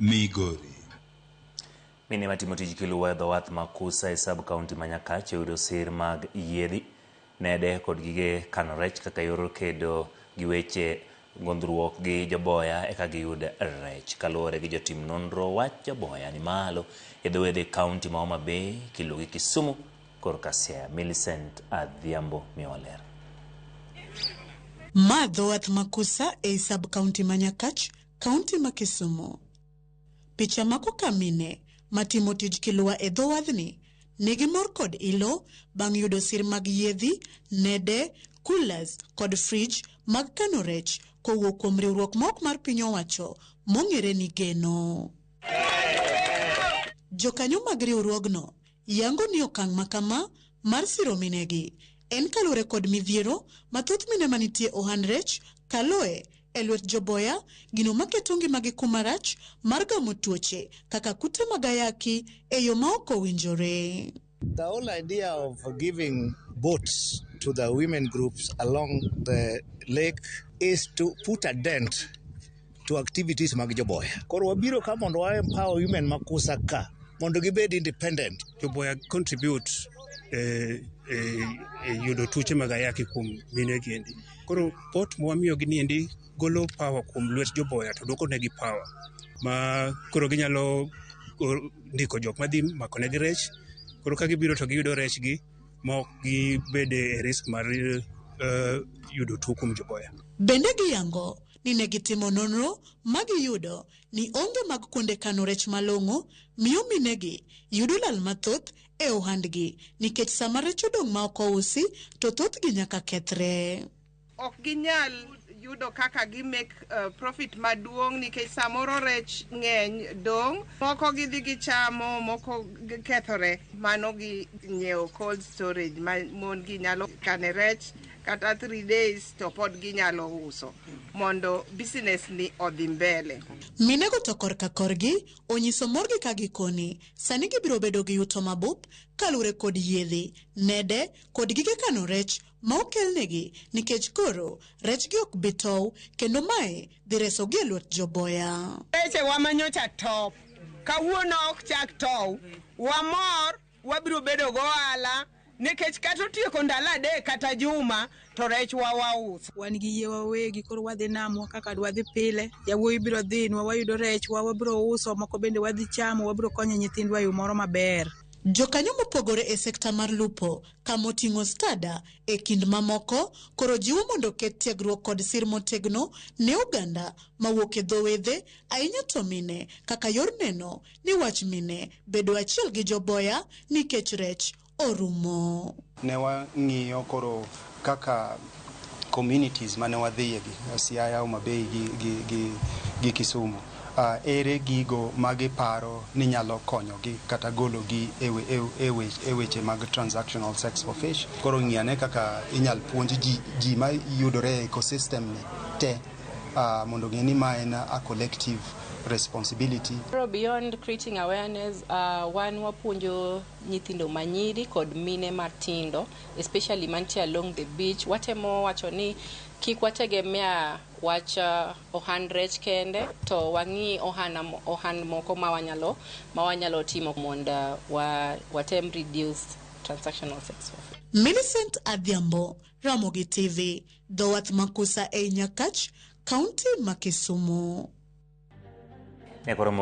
Migori. Mine matimo tij kiluwa e dho wath ma Kusa e sub county ma Nyakach oyudo sir mag yiedhi, nede kod gige kano rech kaka yor kedo gi weche ngondhruok gi joboya eka giyud rech. Kaluwore gi jotim nonro, wach joboya ni malo e dho wedhe kaunti ma Homa Bay, Kilo gi Kisumu korka Siaya. Millicent Adhiambo miyowa ler. Ma dho wath ma Kusa ei sub county ma Nyakach, kaunti ma Kisumu. Picha mako ka mine matimo tij kiluwa e dho wadhni nigi mor kod ilo bang' yudo sir mag yiedhi, nede, coolers kod fridge mag kano rech kowuok kuom riwruok ma ok mar piny owacho mong'ere ni Geno. Jokanyo mag riwruogno yango ni okang' ma kama mar siro minegi en kaluwore kod midhiero ma thoth mine manitie ohand rech kaloe e lwet joboya, gino maketo ngimagi kuma rach mar gamo tuoche kaka kute mag ayaki e yo ma ok owinjore. The whole idea of giving boats to the women groups along the lake is to put a dent to activities mag joboya. Koro wabiro ka mondo wa empower women ma Kusa ka mondo gibed independent. Joboya contribute e yudo tuoche mag ayaki kuom mine gi endi. Koro boat mwamiyogi ni endi golo power kuom lwet joboya to duoko negi power ma koro ginyalo ndiko jok madhi mako negi rech. Koro ka gibiro to giyudo rech gi ma ok gibede e risk mar yudo tuo kuom joboya. Bende giyango ni ne gitimo nonro ma giyudo ni onge mag kuonde kano rech malong'o miyo minegi yudo lal mathoth e ohandgi nikech sama rech odong' ma ok ousi to thothgi nyaka kethre. Ok ginyal yudo kaka gi make profit maduong' nikech samoro rech ng'eny dong', moko gidhi gichamo, moko kethore. Mano gi nyiewo cold storage ma mon gi nyalo kane rech kata 3 days to pod ginyalo uso mondo business ni odhi mbele. Minego to korka korgi onyiso morgi ka gikoni sani gibiro bedo gi yuto mabup kaluwore kod yiedhi, nede kod gige kano rech ma okelnegi nikech koro rechgi ok bi tow kendo mae dhi resogi e lwet joboya. Rechewa manyocha top, kawuono ok chak tow, wamor, wabiro bedo gohala nikech kata otieko ndalo 3 kata juma to rechwa wauso. Wan gi yie wawegi koro wadhi namwa kaka dwadhi pile, yawuoyi biro dhinwa wayudo rechwa wabiro uso, moko bende wadhi chamo, wabiro konyo nyithindwa e yo moro maber. Jokanyo mopogore e sekta mar lupo kamoting'o stada e kind mamoko koro jiwo mondo oket tiegruok kod sir motegno ne oganda mawuok e dho wedhe ahinya to mine kaka yor neno ni wach mine bedo achiel gi joboya nikech rech orumo. Ne wang'iyo koro kaka communities mane wadhiye gi Siaya, Homa Bay gi Kisumu. Ere gigo magiparo ni nyalo konyogi kata gologi e weche mag transactional sex for fish. Koro ng'iyane kaka inyal puonj ji mayudore e ecosystem ni te mondo ng'e ni ma en a collective responsibility. Beyond creating awareness, wan wapuonjo nyithindo manyiri kod mine matindo, especially mantie along the beach. Watemo wacho ni kik wategemea wach ohand rech kende, to wang'i ohand moko ma wanyalo timo mondo watem reduce transactional sex. Millicent Adhiambo, Ramogi TV, dho wath ma Kusa ei Nyakach, kaunti ma Kisumu. Ne koro